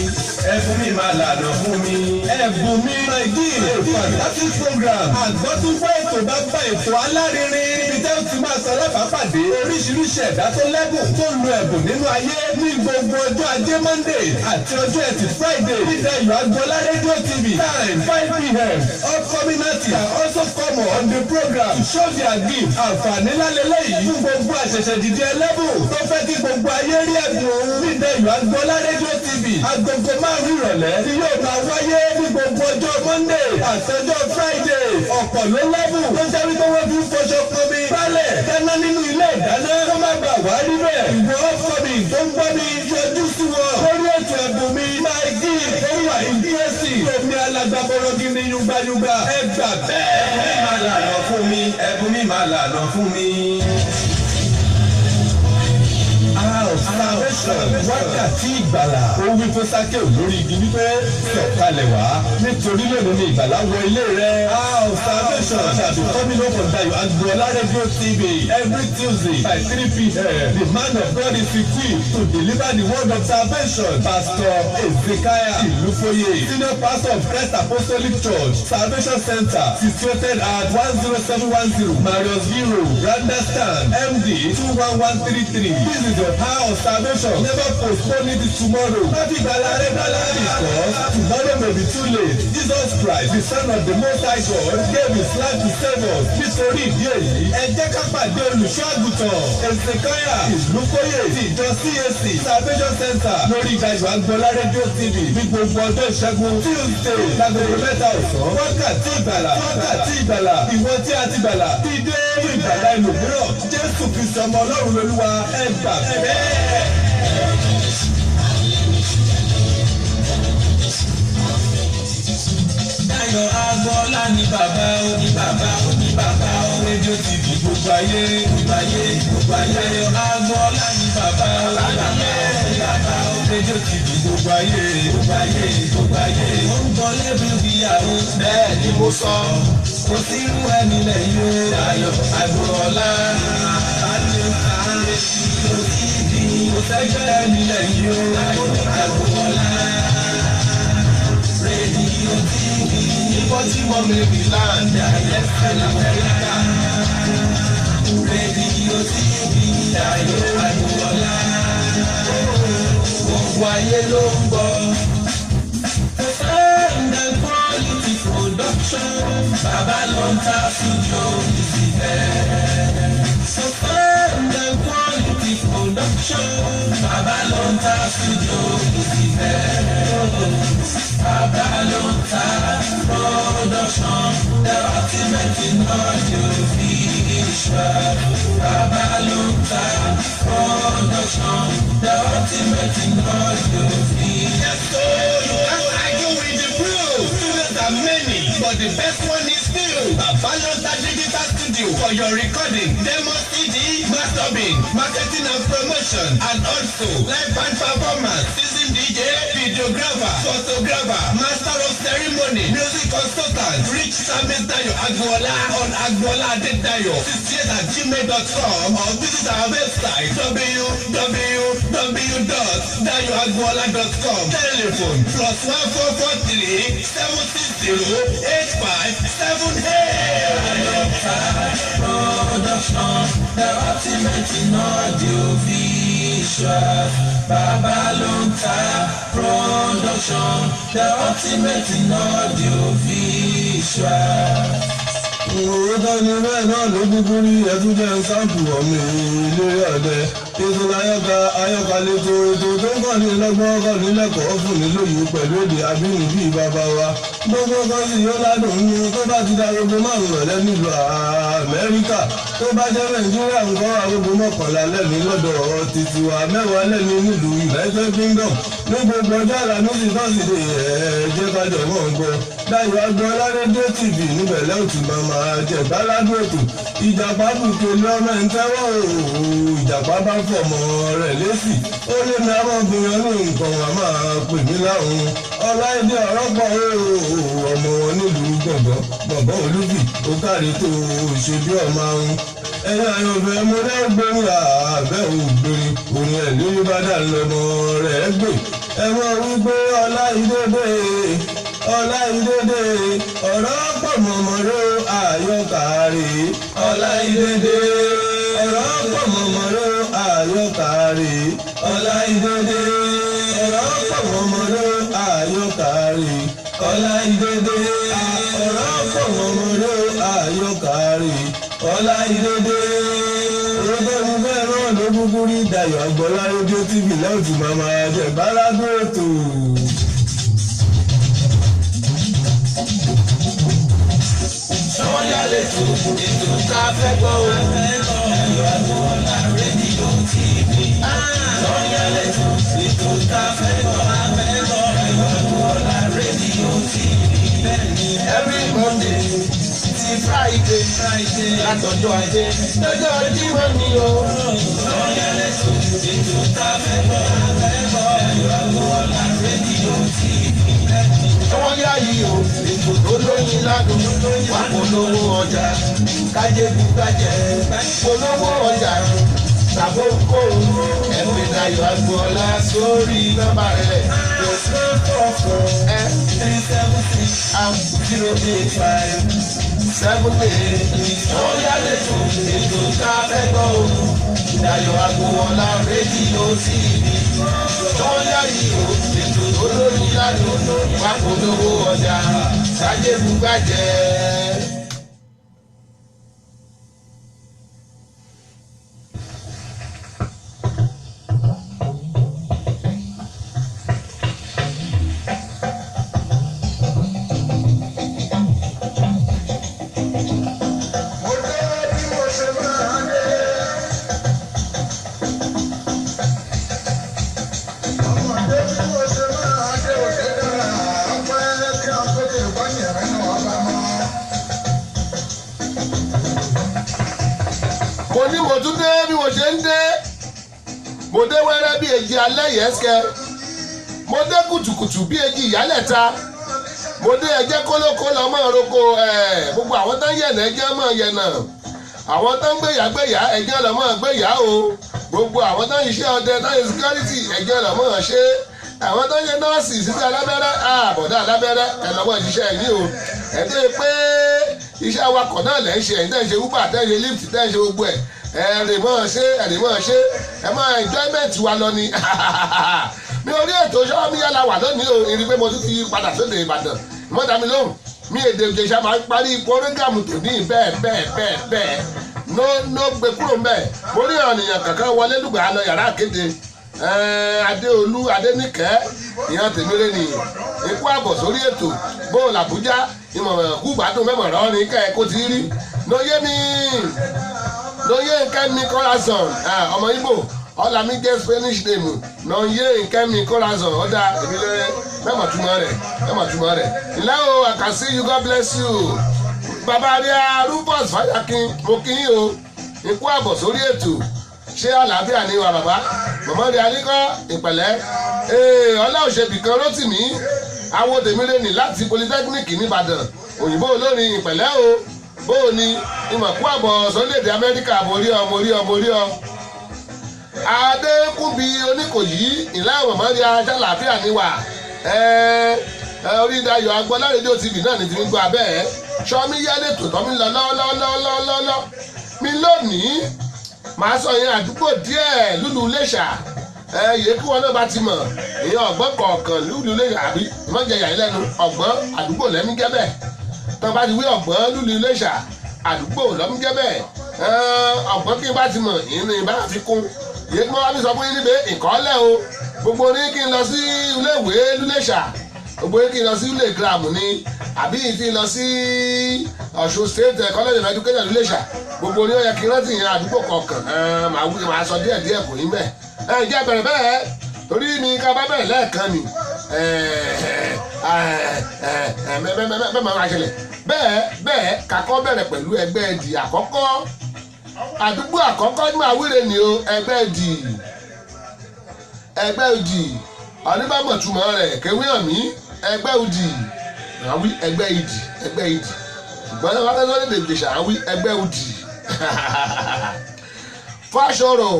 Ẹ̀fún mi máa lànà fún mi. Ẹ̀bùn mi, my gift, fantastic program. Àgbọ́túnfọ́ ètò bá bá ètò alárinrin. Níbi tẹ́ ó ti máa sọ alábàápàdé oríṣiríṣi ẹ̀dá tó lẹ́bùn, tó lu ẹ̀bùn nínú ayé ní gbogbo ọjọ́ Ajé Monday àti ọjọ́ Ẹtì Friday. Ní Dayọ̀ Agboola Radio TV, time 5 p.m. Upcoming artists can also come on the program to show their gift. Àǹfààní lálẹ́lẹ́ yìí fún gbogbo àṣẹ̀ṣẹ̀ dìde ẹlẹ́bùn tó fẹ́ kí gbogbo ayé rí ẹ̀bùn òun. Ní Dayọ̀ Agboola Radio TV, agogo 5 ìrọ̀lẹ́ ni yóò máa wáyé ní gbogbo ọjọ́ Monday àtọjọ́ Friday. Ọ̀pọ̀ ló lẹ́bùn tó jẹ́ wípé wọ́n fi ń fọṣọ, pọnmi, bálẹ̀, dáná nínú ilé ìdáná, kó má bàa wá rí bẹ́ẹ̀. Ìwọ upcoming tó ń gbọ́ mi, yọjú sí wọn lórí ètò Ẹ̀bùn mi, my gift. Ó wà ní DSC omi alágbàbọ̀rọ̀ gidi yungbayungba, ẹ gbà bẹ́ẹ̀. Ẹ̀bùn mi máa lànà fún mi, ẹ̀bùn mi máa lànà fún mi. Salvation, wákàtí ìgbàlà. Ó wí fún Sákéù lórí igi wípé, "Sọ̀kalẹ̀ wá, nítorí lónìí ni ìgbàlà wọ ilé rẹ̀." Hour of Salvation shall be coming up on Dayo Agboola Radio TV every Tuesday by 3 p.m. The man of God is equipped to deliver the word of salvation. Pastor Ezekiah Ilufoye, senior pastor of Christ Apostolic Church, Salvation Center, situated at 10710 Marriottsville Road, Randallstown, MD 21133. This is your hour of salvation. Never postpone it to tomorrow. Má fi ìgbàlà rẹ dọ́là, because tomorrow may be too late. Jesus Christ, the Son of the Most High God, gave his life to save us. Nítorí ìdí èyí, ẹ jẹ́ ká pàdé olùṣọ́ àgùntàn Ezekiah Ìlúkóyè ti ìjọ CAC Salvation Center lórí Dayọ̀ Agboola Radio TV ní gbogbo ọjọ́ Ìṣẹ́gun Tuesday lágogo 3 ọ̀sán. Wákàtí ìgbàlà, wákàtí ìgbàlà. Ìwọ tí a ti gbàlà, dídé ìgbàlà ẹlòmíràn. Jésù Kristi ọmọ Ọlọ́run lolúwa, ẹ gbà bẹ́ẹ̀. Dayọ̀ Agboola ní bàbá ó ní bàbá ó ní bàbá ó. Rédíò TV, gbogbo ayé, gbogbo ayé, gbogbo ayé. Dayọ̀ Agboola ní bàbá ó ní bàbá ó ní bàbá ó. Rédíò TV, gbogbo ayé, gbogbo ayé, gbogbo ayé. Ó ń gbọ́ lẹ́bùn ìyàwó. Bẹ́ẹ̀ ni mo sọ. Kò sí irú ẹni lẹ́yìn o. Dayọ̀ Agboola. Rédíò TV, kò sẹ́gbẹ́ ẹni lẹ́yìn o. Dayọ̀ Agboola. Rédíò TV. Ní Baltimore, Maryland, Amẹ́ríkà. Rédíò TV, Dayọ̀ Agboola. Gbogbo ayé ló ń gbọ́. And the quality production. Bàbá ló ń ta studio is the best. So and the quality production. Bàbá ló ń ta studio is the best. Bàbá ló ń ta production. The ultimate in audio visual. Bàbá ló ń ta production. The ultimate in audio visual. Yes, so you can't argue with the proof. Studios are many, but the best one is still Babalonta Digital Studio for your recording, demo CD, mastering, marketing and promotion, and also live band performance, season DJ, videographer, photographer, master of ceremony, music consultant. Reach Samis Dayo Agboola on Agboola Adedayo 68@gmail.com or visit our website www.dayoagboola.com. Telephone +1 443 760 8578. Production, the ultimate in audio visual. Bàbá ló ń ta production, the ultimate in audio visual. Òótọ́ ni bẹ́ẹ̀ náà ló kúkú rí ẹtún jẹ́ sáǹpù ọmọ ìlérí ọ̀dẹ. Ètò láyọ̀ká ayọ̀ká lẹ́tọ̀ ètò tó ń kọ́ ní lọ́gbọ́n kọ́ ní lẹ́kọ̀ọ́ fún ní lóye pẹ̀lú èdè abínibí bàbá wa. Gbogbo kan sì yóò ládùn ní tó bá ti da agogo 5 rọ̀lẹ́ nílùú Amẹ́ríkà. Tó bá jẹ́ Nàìjíríà ńkọ́ 11:00 lẹ́ni lọ́dọ̀ títí wa 10 lẹ́ni nílùú United Kingdom. Ní gbogbo ọjọ́ Àlàmísì Tọ́sídẹ̀ẹ́ ẹ̀ jẹ́ ká jọ mọ́ ń gbọ́. Dayọ̀ Agboola rédíò TV níbẹ̀ lẹ́wọ̀n tí màmá jẹ̀gbáládùn ètò. Ìjàpá bùkẹ́ lọ́mọ ń tẹ́wọ́ òòó ìjàpá bá fọmọ rẹ̀ lésì. Ó lé mi ọmọbìnrin ní nǹkan wà máa pè mí láhùn. Ọláìdé ọ̀rọ̀ pọ̀ òòó ọmọ wọn nílùú gbọ̀ngàn gbọ̀ngàn olúbì ó kárí tó ṣe bí ọmọ ahun. Ẹ̀yin àyànfẹ́ mo dẹ́ gbórin àbẹ́ ògbórin orin ẹ̀ lórí bá dà lọ́mọ rẹ̀ gbé. Ẹ mọ̀ wípé Ọláìdé dé Ọláìdé dé ọ̀rọ̀ pọ̀ mọ̀mọ́rọ́ àyọkàrè. Ọláìdé dé ọ̀rọ̀ pọ̀ mọ̀mọ́rọ́ àyọkàrè. Ọláìdé dé ọ̀rọ̀ pọ̀ mọ̀mọ́rọ́ àyọkàrè. Ọláìdé dé ọ̀rọ̀ pọ̀ mọ̀mọ́rọ́ àyọkàrè. Ọláìdé dé. Orúkọ mi bẹ́ẹ̀ náà ló kúkú rí Dayọ̀ Agboola rédíò TV lẹ́wọ̀n tí màmá jẹ̀ báládùn ètò. Sọ́yà lẹ́tọ̀ ètò tá a fẹ́ gbọ́ o. Dayọ̀ Agboola rédíò TV. Sọ́yà lẹ́tọ̀ ètò tá a fẹ́ gbọ́. Dayọ̀ Agboola rédíò TV. Every Monday ti Friday látọjọ́ Ajé lọ́jọ́ Jímọ̀ ni o. Sọ́yà lẹ́tọ̀ ètò tá a fẹ́ gbọ́. Dayọ̀ Agboola rédíò TV. Wọ́n yá yìí o, ètò tó lóyin ládùn wà polówó ọjà kájé bùkájẹ polówó ọjà tàbó kó ẹ̀pẹ̀ Dayọ̀ Agboola sórí nọ́mbà rẹ̀. +1 444 376 085 78. Wọ́n yá lẹ́tọ̀ ètò tá a fẹ́ gbọ́ o. Dayọ̀ Agboola rédíò TV. Wọ́n yá yìí o, ètò tó lóyin ládùn wà polówó ọjà kájé bùkájẹ. Mo dé bí mo ṣe máa dé. Ọmọdé bí mo ṣe máa dé òde dára. Ọpẹ́ kí ọkọ̀ bá yẹ̀rẹ̀ náà bá mọ́. Mo ní mo tún dé bí mo ṣe ń dé. Mo dé wẹ́rẹ́ bí èjì alẹ́ yẹ́sẹ̀. Mo dé kùtùkùtù bí èjì ìyálẹ̀ta. Mo dé ẹjẹ́ kólókó lọ mọ́ roko ẹ̀ gbogbo àwọn tó ń yẹ̀nà ẹjẹ́ mọ́ yẹ̀nà. Àwọn tó ń gbéyà gbéyà ẹjẹ́ lọ mọ́ gbéyà o. Gbogbo àwọn tó ń ṣiṣẹ́ ọdẹ tó ń ṣe security ẹjẹ́ lọ mọ́ ṣe. Àwọn tó ń ṣe nọ́ọ̀sì sísẹ́ alábẹ́rẹ́ àbọ̀dá alábẹ́rẹ́ ẹ̀ lọ́mọ ṣiṣẹ́ yìí o. Ẹ̀ tó yẹ pé iṣẹ́ awakọ̀ náà lẹ́ ń ṣe ẹ̀yin tẹ́ ń ṣe Uber tẹ́ ń ṣe Lyft tẹ́ ń ṣe gbogbo ẹ̀ ẹ̀ rè mọ́ ṣe ẹ̀ rè mọ́ ṣe ẹ̀ máa enjoyment wa lọ ni. Mi orí ètò Sọ́míyá la wà lónìí o. Ìrì pé mo tún ti padà sóde Ìbàdàn mọ́tà mi lóhùn mi èdè Ìjẹ̀ṣà máa ń parí pọ́rógàmù tòní bẹ́ẹ̀ bẹ́ẹ̀ bẹ́ẹ̀ bẹ́ẹ̀ no no gbé kúrò mbẹ́. Mo rí ọ̀nìyàn kankan wọlé lùgbà lọ yàrá kéde. Adéolú Adéníkẹ́ ìyẹn tèmíré ni ikú àbọ̀ sórí ètò bóòlù Àbújá ìmọ̀ràn kú gbádùn mẹ́mọ̀ràn ní kẹ́ ẹ kó ti rí lóyé mi lóyé Nkẹ́mi Corazon ọmọ Ìgbò Ọlámídé Spanish name lóyé Nkẹ́mi Corazon ọ̀dà èmi lé mẹ́mọ̀túmọ̀ rẹ̀ mẹ́mọ̀túmọ̀ rẹ̀ ìlẹ́ o. I can see you, God bless you. Bàbá ríà Rufus Fàyàkín, mo kí yín o, ikú àbọ̀ sórí ètò. Ṣé àlàáfíà ni wà bàbá mọ̀mọ́ rí aríkọ́ ìpẹ̀lẹ́ ọlá òṣèbì kan Rótìmí awo tèmírè ní láti Polytechnic nìbàdàn òyìnbó olórin ìpẹ̀lẹ́ o. Bóò ni ìmọ̀kú àbọ̀ sórílẹ̀-èdè Amẹ́ríkà? Mo rí ọ, mo rí ọ, mo rí ọ. Adékúnbi Oníkòyí ìlà mọ̀mọ́ rí aṣáláfíà ni wà. Orí Dayọ̀ Agbọ́lá Rédíò TV náà ní ti ń gbọ́ abẹ́ ẹ̀ sọmi yálẹ̀ tó tọ́ mi lọ lọ́lọ́lọ́lọ́lọ́ mi lónìí. Màá sọ yẹn àdúgbò díẹ̀ lúlu Iléṣà ẹ yẹ kí wọn náà bá ti mọ̀ ìyẹn ọ̀gbọ́n kọ̀ọ̀kan lúlu Iléṣà àbí ìmọ̀jẹ̀yà yìí lẹ́nu ọ̀gbọ́n àdúgbò lẹ́mí gẹ́bẹ̀ tó bá ti wí ọ̀gbọ́n lúlu Iléṣà àdúgbò lọ́mí gẹ́bẹ̀ ọ̀gbọ́n kí n bá ti mọ̀ ìyẹn ní bá fi kún yẹ kí wọ́n bá fi sọ fún yín níbi ìkọ́lẹ̀ o. Gbogbo ní kí n lọ sí iléèwé lúléṣà, gbogbo ní kí n lọ sí ilé gíráàmù ni àbí kí n lọ sí Ọ̀ṣun State College of Education lúléṣà, gbogbo ní ó yẹ kí n rántí ìyẹn àdúgbò kọ̀ọ̀kan. Màá wí màá sọ díẹ̀ díẹ̀ kò ní bẹ́ẹ̀. Ẹ jẹ́ bẹ̀rẹ̀ bẹ́ẹ̀ torí mi ká bá bẹ̀rẹ̀ lẹ́ẹ̀kan ni mẹ́mẹ́ máa ṣẹlẹ̀ bẹ́ẹ̀ bẹ́ẹ̀. Kakọ́ bẹ̀rẹ̀ pẹ̀lú ẹgbẹ́ ẹ̀dì àkọ́kọ́, àdúgbò àkọ́kọ́ ní màá wíre ni o. Ẹgbẹ́ ẹ̀dì, ẹgbẹ́ òdì oníbàmọ̀túmọ̀ rẹ̀ kéwé hàn mí. Ẹgbẹ́ òdì àwọn wí ẹgbẹ́ ìdì, ẹgbẹ́ ìdì, ṣùgbọ́n wọn fẹ́ sọ́dọ̀ Ìjẹ̀ṣà àwọn wí ẹgbẹ́ òdì. Fáṣọrọ̀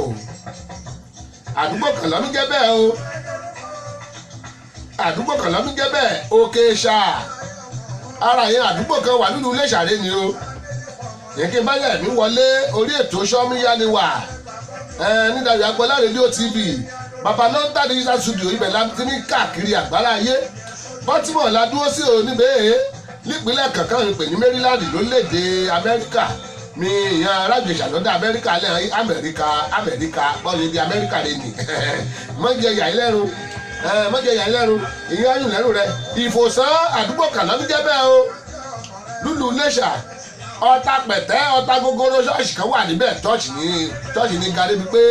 àdúgbò kan lọ́mí jẹ́ bẹ́ẹ̀ o, àdúgbò kan lọ́mí jẹ́ bẹ́ẹ̀. Òkè ṣá ara yẹn àdúgbò kan wà nínú Iléṣà rẹ ni o. Yẹn kí n bá yẹ̀ mí wọlé orí ètò Sọ́míyá ni wà ní Dayọ̀ Agbọ́lá Rédíò TV bàbá ló ń tàdé yíṣà studio ibẹ̀ láti ní káàkiri àgbára ayé. Baltimore la dúró sí o níbẹ̀ nípínlẹ̀ kankan ìpè ní Maryland lórílẹ̀‐èdè Amẹ́ríkà mi. Ìyẹn arájèṣà lọ́dọ̀ Amẹ́ríkà lẹ́yìn Amẹ́ríkà Amẹ́ríkà bọ́ọ̀lù ibi Amẹ́ríkà rẹ nì mọ́jẹ yà í lẹ́rù, mọ́jẹ yà í lẹ́rù ìyẹn ayùn lẹ́rù rẹ. Ìfòsàn àdúgbò kan lọ́dún jẹ́ bẹ́ẹ̀ o lúlù Iléṣà. Ọ̀tà pẹ̀tẹ́ ọ̀tà gogoro ṣọ́ọ̀ṣì kan wà níbẹ̀, chọ́ọ̀ṣì ní chọ́ọ̀ṣì ní ga débi pé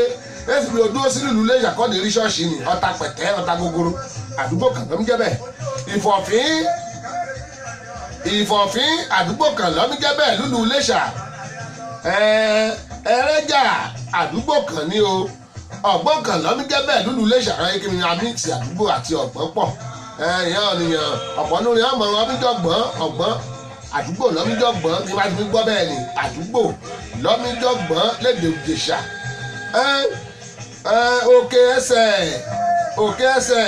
èsì mi ò dúró sí lùlù Iléṣà kọ́ ní rí ṣọ́ọ̀ṣì ní ọ̀tà pẹ̀tẹ́ ọ̀tà gogoro àdúgbò kan ló ń jẹ́ bẹ́ẹ̀. Ìfọ̀fín, Ìfọ̀fín àdúgbò kan ló ń jẹ́ bẹ́ẹ̀ lùlù Iléṣà. Ẹrẹ́jà àdúgbò kan ní o. Ọ̀gbọ́n kan ló ń jẹ́ bẹ́ẹ̀ lùlù Iléṣà. Ẹ̀ kí ni amíksì àdúgbò àti ọ̀gbọ́n pọ̀ ìyẹn ọ̀nìyàn ọ̀pọ̀ nínú ọmọ ọmọdé ọ̀gbọ́n àdúgbò lọ́mídọ́gbọ̀n ní bá ti fi gbọ́ bẹ́ẹ̀ ni àdúgbò lọ́mídọ́gbọ̀n lédè Ìjẹ̀ṣà. Òkè ẹsẹ̀, òkè ẹsẹ̀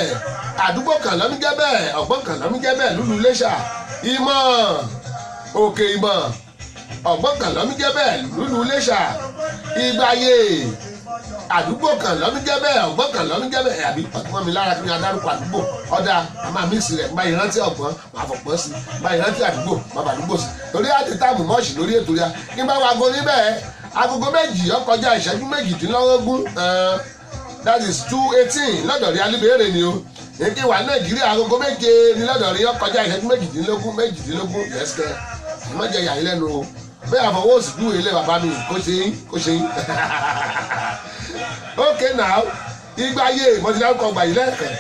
àdúgbò kan lọ́míjẹ́ bẹ́ẹ̀, ọ̀gbọ́n kan lọ́míjẹ́ bẹ́ẹ̀ lúlu Iléṣà. Ìmọ̀ òkè ìmọ̀ ọ̀gbọ́n kan lọ́míjẹ́ bẹ́ẹ̀ lúlu Iléṣà. Ìgbàyè àdúgbò kan lọ́míjẹ́ bẹ́ẹ̀, ọ̀gbọ́n kan lọ́míjẹ́ bẹ́ẹ̀. Àbí ọ̀tún mi lára kí ni adarúkọ àdúgbò ọ̀dà a máa mix rẹ̀ bá ìrántí ọ̀gbọ́n máa fọ̀gbọ́n sí, bá ìrántí àdúgbò máa fàdúgbò sí torí àti táàmù mọ́ọ̀ṣì lórí ètò ríà kí n bá wa aago níbẹ̀ agogo 2 ó kọjá ìṣẹ́jú 18, that is 2:18 lọ́dọ̀ rí alíbẹ̀rẹ̀ ni o. Èké wà Nàìjíríà agogo 7 ní lọ́dọ̀ rí ó kọjá ìṣẹ́jú 18, 18 yẹ́sìkẹ́ ìmọ̀jẹ̀ yà yín lẹ́nu o. Bẹ́ẹ̀ àfọwọ́sì dúró ilé bàbá mi kó ṣe yín kó ṣe yín. Okay now, ìgbàyè mo ti dárúkọ gbàyè lẹ́ẹ̀kan.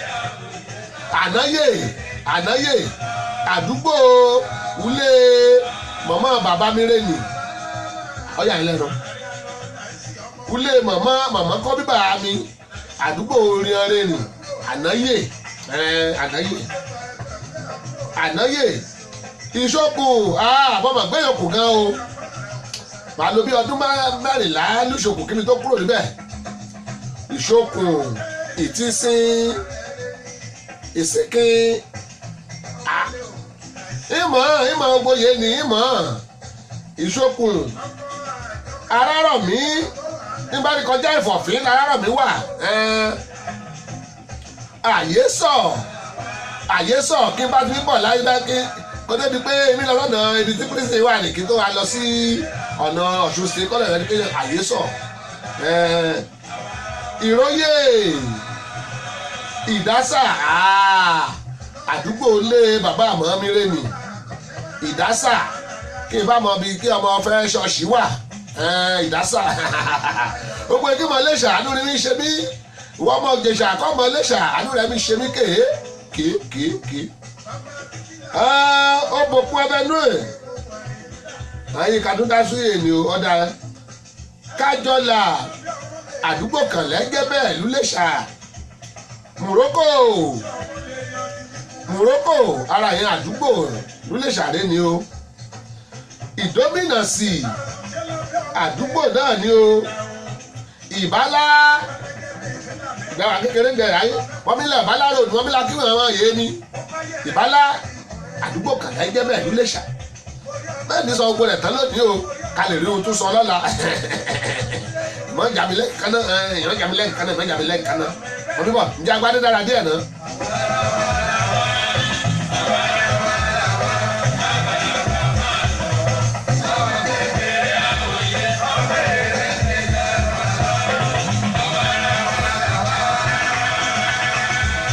Ànáyè, ànáyè àdúgbò ulé mọ̀mọ́ bàbá mi rè ní ọ̀yà yín lẹ́nu ulé mọ̀mọ́ mọ̀mọ́ kọ́ bíbà mi àdúgbò orin ọ̀rẹ́ ní ànáyè, ànáyè, ànáyè. Ìṣòkùn àbọ̀mọ̀ gbẹ̀yọ̀kù gan o. Màá lo bí ọdún 14 lóṣòkùn kí mi tó kúrò níbẹ̀. Ìṣòkùn, ìtísín, ìsìnkín, ìmọ̀ ìmọ̀ gboyè ní ìmọ̀ ìṣòkùn arárọ̀mí nígbà tí kọjá Ìfọ̀fín arárọ̀mí wà. Àyè sọ, àyè sọ kí n bá ti bọ̀ láyé bá kí kó débi pé èmi lọ lọ́nà ibi tí prison wà ní kí n tó wá lọ sí ọ̀nà Ọ̀ṣun State College of Education. Àyè sọ, Ìróyè, Ìdásà, àdúgbò lé bàbá àmọ́ mi rè ní Ìdásà, kí n bá mọ bí kí ọmọ fẹ́ ṣọ́ọ̀ṣì wà. Ìdásà, gbogbo ẹgbẹ́ mọ Iléṣà, àánú rẹ̀ mi ṣe mí. Ìwọ ọmọ Ìjẹ̀ṣà kọ́ mọ Iléṣà, àánú rẹ̀ mi ṣe mí kéé kéé kéé kéé. Ó bòkun ẹbẹ nú ẹ̀ ayé kàdúndà sí èmi o. Ọ̀dà Kájọlà, àdúgbò kan lẹ́gẹ́ bẹ́ẹ̀ lúlẹ̀ṣà. Mùrókò, Mùrókò, ara yẹn àdúgbò lúlẹ̀ṣà rẹ ni o. Ìdómìnà sí, àdúgbò náà ni o. Ìbálá, ìgbàwá kékeré ń gẹ̀rẹ́ ayé wọ́n mi lọ Ìbálá road, wọ́n mi la kí wọ́n yé ni. Ìbálá, àdúgbò kan lẹ́gẹ́ bẹ́ẹ̀ lúlẹ̀ṣà. Bẹ́ẹ̀ ní sọ gbogbo rẹ̀ tán lónìí o, ká lè rí ohun tó sọ lọ́la. Ìmọ̀ jàmílẹ̀ kaná, ìmọ̀ jàmílẹ̀ kaná, ìmọ̀ jàmílẹ̀ kaná. Wọ́n bíbọ̀ ǹjẹ́ agbádé dára díẹ̀ náà.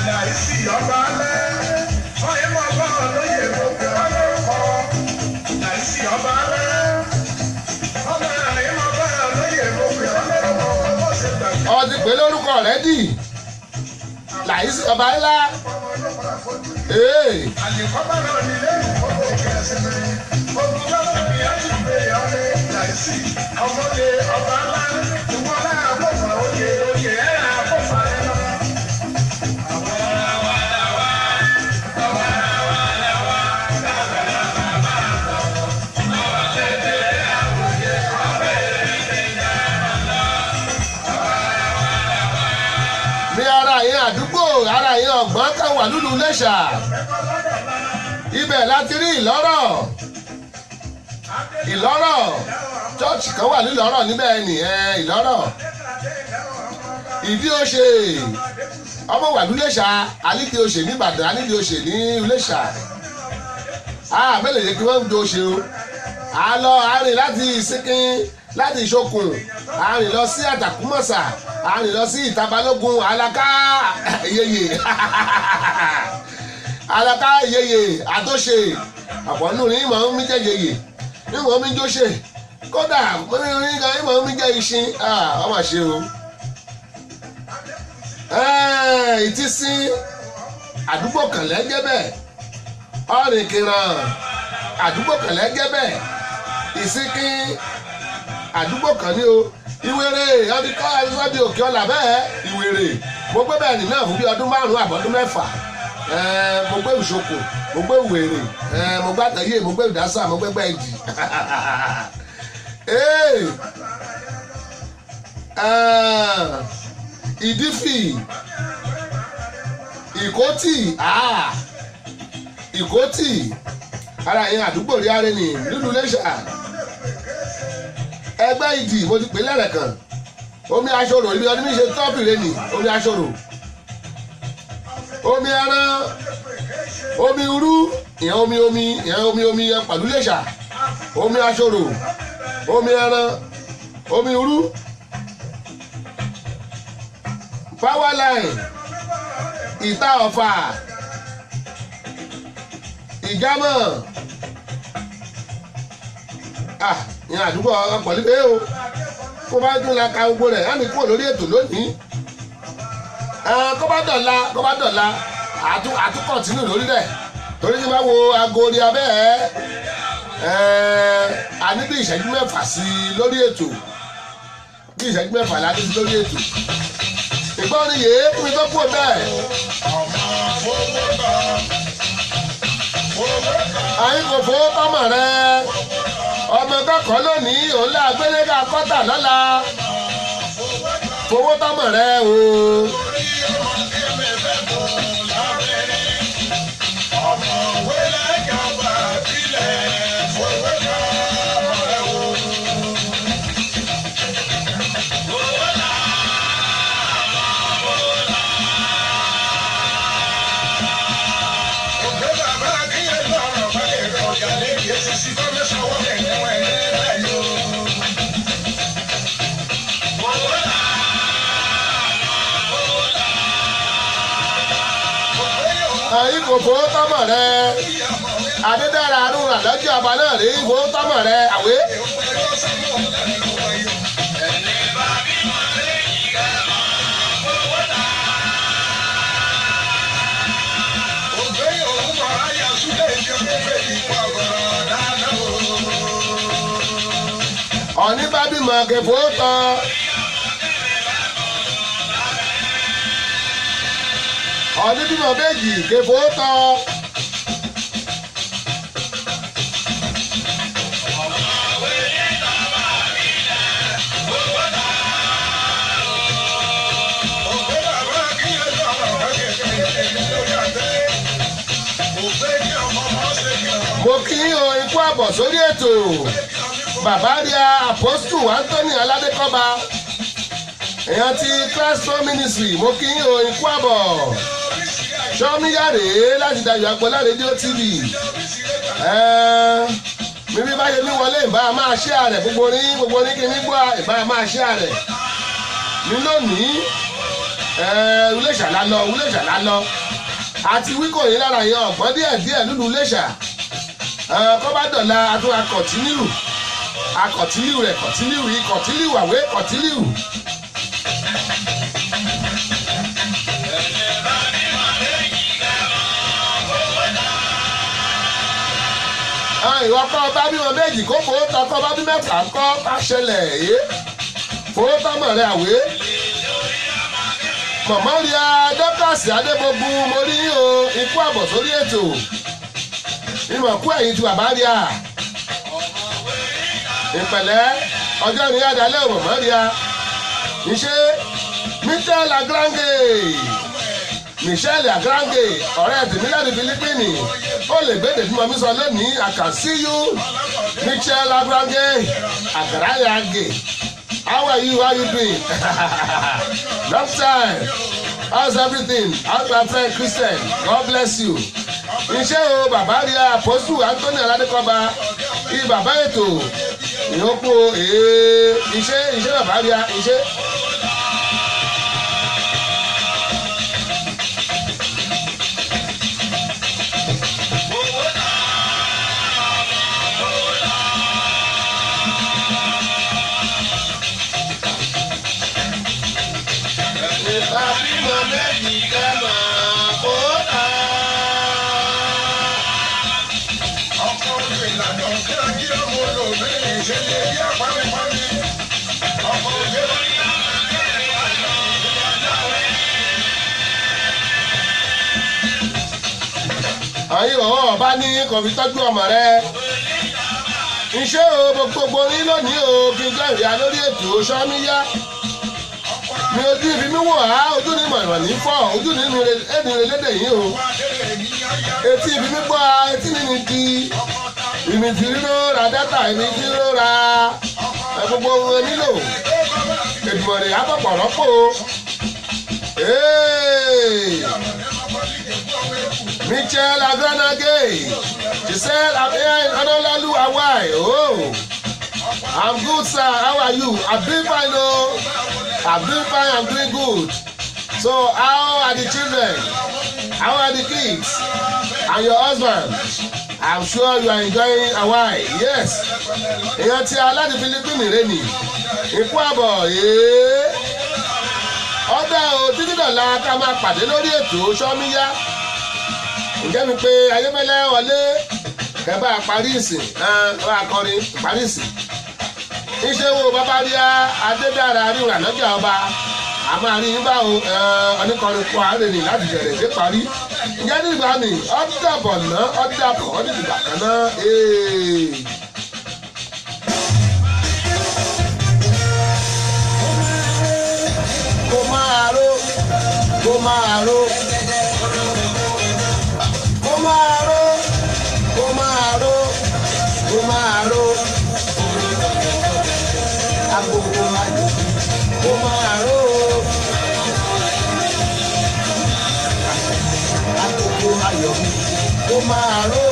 Láìsí ọba alẹ́, ọyẹ́ mọ̀ bá ọlọ́yẹ̀ gbogbo ọlọ́kọ̀. Láìsí ọba alẹ́, ọmọ àyè mọ̀ bá ọlọ́yẹ̀ gbogbo ọlọ́kọ̀. Ó ṣe gbàgbé. Ọ ti pè lórúkọ rẹ dì láìsí ọba ńlá. Ee. Àlìkọ́bá náà ní lẹ́nu kókó kẹsìmẹ́. Ogun lọ́sọ̀ mi á tún gbé ọlẹ́. Láìsí ọmọdé ọba ńlá, ìwọ náà kófà oyè oyè ẹ̀ náà kófà ẹ̀ lọ. Ní ara yẹn àdúgbò, ara yẹn ọ̀gbọ́n kan wà lúlu Iléṣà, ibẹ̀ láti rí Ìlọ́rọ̀. Ìlọ́rọ̀, chọ́ọ̀chì kan wà nílọ́rọ̀ níbẹ̀ nìyẹn. Ìlọ́rọ̀, Ìdí Òṣè, ọmọ wà lúlẹ̀ṣà, Alídìí Òṣè ní Ìbàdàn, Alídìí Òṣè ní Iléṣà. Mélòó yẹ kí wọ́n ń do ṣe o. A lọ àárín láti Ìsìnkín, láti Ìṣokùn, àárín lọ sí Àtàkùmọ̀sà, àárín lọ sí Ìtabalógun, Alaka Yeye, Alaka Yeye, Àtòṣe àpọ̀nù ní ìmọ̀ ń jẹ́ yeye, ìmọ̀ ń jóṣe, kódà ní ìmọ̀ ń jẹ́ ìṣin. Ọmọ ṣe o. Ìtísí, àdúgbò kan lẹ́gẹ́ bẹ́ẹ̀. Ọ̀rìnkìràn, àdúgbò kan lẹ́gẹ́ bẹ́ẹ̀. Ìsìnkín, àdúgbò kan ní o. Ìwéré, ọdún kọ́ ẹ̀sọ́dí òkè ọ̀là bẹ́ẹ̀. Ìwéré, mo gbé bẹ́ẹ̀ nínú fún bí ọdún 5 àbọ̀dún 6. Mo gbé Ìṣokò, mo gbé Ìwéré, mo gbé Àtẹ̀yé, mo gbé Ìdásà, mo gbé Gbẹ̀dì. Ìdífì, Ìkótì, Ìkótì, ara yẹn àdúgbò rí arẹ ní nílùú Iléṣà. Ẹgbẹ́ Ìdì, mo ti pè lẹ́rẹ̀ kan. Omi Aṣọ́rò, ibi ọdún mi ṣe tọ́pì rẹ ní omi Aṣọ́rò. Omi ẹran, omi irú, ìyẹn omi omi, ìyẹn omi omi yẹn pẹ̀lú Iléṣà. Omi Aṣọ́rò, omi ẹran, omi irú. Power line, Ìta Ọ̀fà, Ìjámọ̀, ìyẹn àdúgbò ọkọ̀ níbẹ̀ o. Kó bá dún la ka gbogbo rẹ̀, á ní kúrò lórí ètò lónìí. Kó bá dọ̀la, kó bá dọ̀la, àtún kọ̀tínù lórí rẹ̀. Torí kí n bá wo aago orí abẹ́ ẹ̀, a ní bí ìṣẹ́jú 6 sí i lórí ètò. Bí ìṣẹ́jú 6 la ní sí lórí ètò. Ìgbọ́n ni yèé fún mi tó kúrò bẹ́ẹ̀. Àyìn kò fowó pamọ́ rẹ̀. Ọmọ kọ́kọ́ lónìí, òun là gbélé ká kọ́tà lọ́la. Fowó tọ́mọ̀ rẹ̀ o. Ẹ̀yin kò fowó tọ́mọ̀ rẹ. Adédára arúgbó lọ́jọ́ ọba náà rí fowó tọ́mọ̀ rẹ àwé. Ọ̀ní bá bímọ kẹfọ́ tán. Ọ̀ní bímọ méjì kẹfọ́ tán. Mo kí o ikú àbọ̀ sórí ètò bàbá ria apostu Anthony Aládékọ́ba èèyàn ti Christ Ministry. Mo kí o ikú àbọ̀ sọ́míyàrá láti Dayọ̀ Agboola rédíò TV. Mímí báyé mi wọlé ìbá máa ṣe àrẹ gbogbo ní gbogbo ní kí mi gbọ́ ìbá máa ṣe àrẹ ní lónìí. Iléṣà lálọ, Iléṣà lálọ àti wíkò yìí lára yẹn ọ̀gbọ́n díẹ̀ díẹ̀ lùlù Iléṣà. Kọ́ bá dọ̀la àtún akọ̀tínìlù akọ̀tínìlù rẹ̀ kọ̀tínìlù yìí kọ̀tínìlù àwé kọ̀tínìlù. Ìwọ kọ́ bá bí wọn méjì kó fowó tọ́, kọ́ bá bí mẹ́fà kọ́ bá ṣẹlẹ̀ yé fowó tọ́mọ̀ rẹ̀ àwé. Mọ̀mọ́ rí a dọ́kàsì Adébógun, mo rí o ikú àbọ̀ sórí ètò ìmọ̀ kú ẹ̀yìn tí bàbá rí a ìpẹ̀lẹ́ ọjọ́ ní adalẹ́ mọ̀mọ́ rí a ìṣe Michelle Agrange, Michelle Agrange ọ̀rẹ́ tèmi láti Filipini ó lè gbé tí mo mi sọ lónìí. I can see you, Michelle Agrange Agrange. How are you? How you doing? Long time. How's everything? How's my friend Christian? God bless you. Iṣẹ́ o bàbá rí àpọ́sù Anthony Aládékọ́ba i bàbá ètò ìyókù ee iṣẹ́ iṣẹ́ bàbá rí iṣẹ́. Bímọ méjì kẹ́mà kó tà. Ọkọ̀ ìlànà kí ọjí ọmọ olóògbé ìṣẹ̀lẹ̀ bí àpamípamí. Ọkọ̀ òjò. Àyè ọ̀hún ọba ní kò fi tọ́jú ọmọ rẹ̀. Iṣẹ́ o gbogbo yín lónìí o kí n jẹ́ ìrìà lórí ètò sọ́míyá. Mi ojú ibi mi wò á ojú ní mọ̀ràn ní fọ́ ojú ní ènìyàn lédè yín o. Etí ibi mi gbọ́ a etí mi ní di ìmì tí ríró ra dátà ìmì tí ríró ra gbogbo ohun nílò. Èdùmọ̀rè àpapọ̀ rọ́pò. Michelle Agranage, Giselle Adolalu Awai. Oh, I'm good, sir. How are you? I'm doing fine, oh. I'm doing fine. I'm doing good. So, how are the children? How are the kids? And your husband? I'm sure you are enjoying Hawaii. Yes. Èèyàn tí aláàdì Filipini rẹ nì. Ikú àbọ̀ ee. Ọ̀dà o títí dọ̀la ká máa pàdé lórí ètò sọ́míyá. Ǹjẹ́ mi pé Ayébẹ́lẹ́ wọlé kẹ́ bá a parí ìsìn bá a kọrin parí ìsìn. Iṣẹ́ wo bàbá rí Adédára ríra lọ́jà ọba a máa rí yín bá o oníkọrin kọ àárẹ̀ láti bẹ̀rẹ̀ dé parí. Ǹjẹ́ nígbà ni ọ̀dàbọ̀ náà ọ̀dàbọ̀ ọ̀dìdìgbà kan náà. Kó máa ró, kó máa ró, kó máa ró, kó máa ró, kó máa ró, agogo ayọ̀ kó máa ró, agogo ayọ̀ kó máa ró.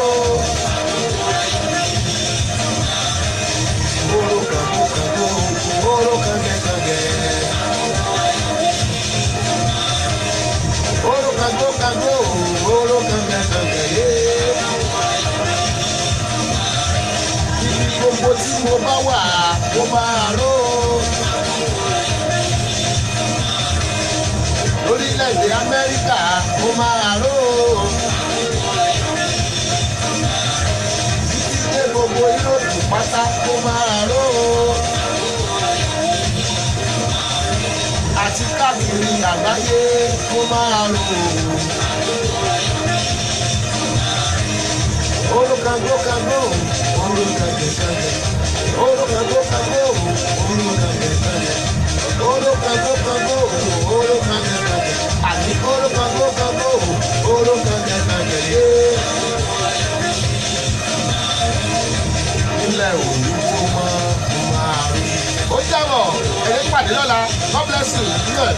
Gbogbo tí mo bá wà, mo máa ró o. Lórílẹ̀‐èdè Amẹ́ríkà, mo máa ró o. Títí dé gbogbo Yúróòpù pátá, mo máa ró o. Àti káàkiri àgbáyé, mo máa ró o. Orúkàngókàngó, orúkàngẹ̀kàngẹ̀. Orúkàngókàngó, orúkàngẹ̀kàngẹ̀. Orúkàngókàngó, orúkàngẹ̀kàngẹ̀. Àní orúkàngókàngó, orúkàngẹ̀kàngẹ̀ yé. Ilẹ̀ òní kó mọ́, mo máa rí. Ó jábọ̀, ẹ̀yẹ́ pàdé lọ́la. God bless you. Good.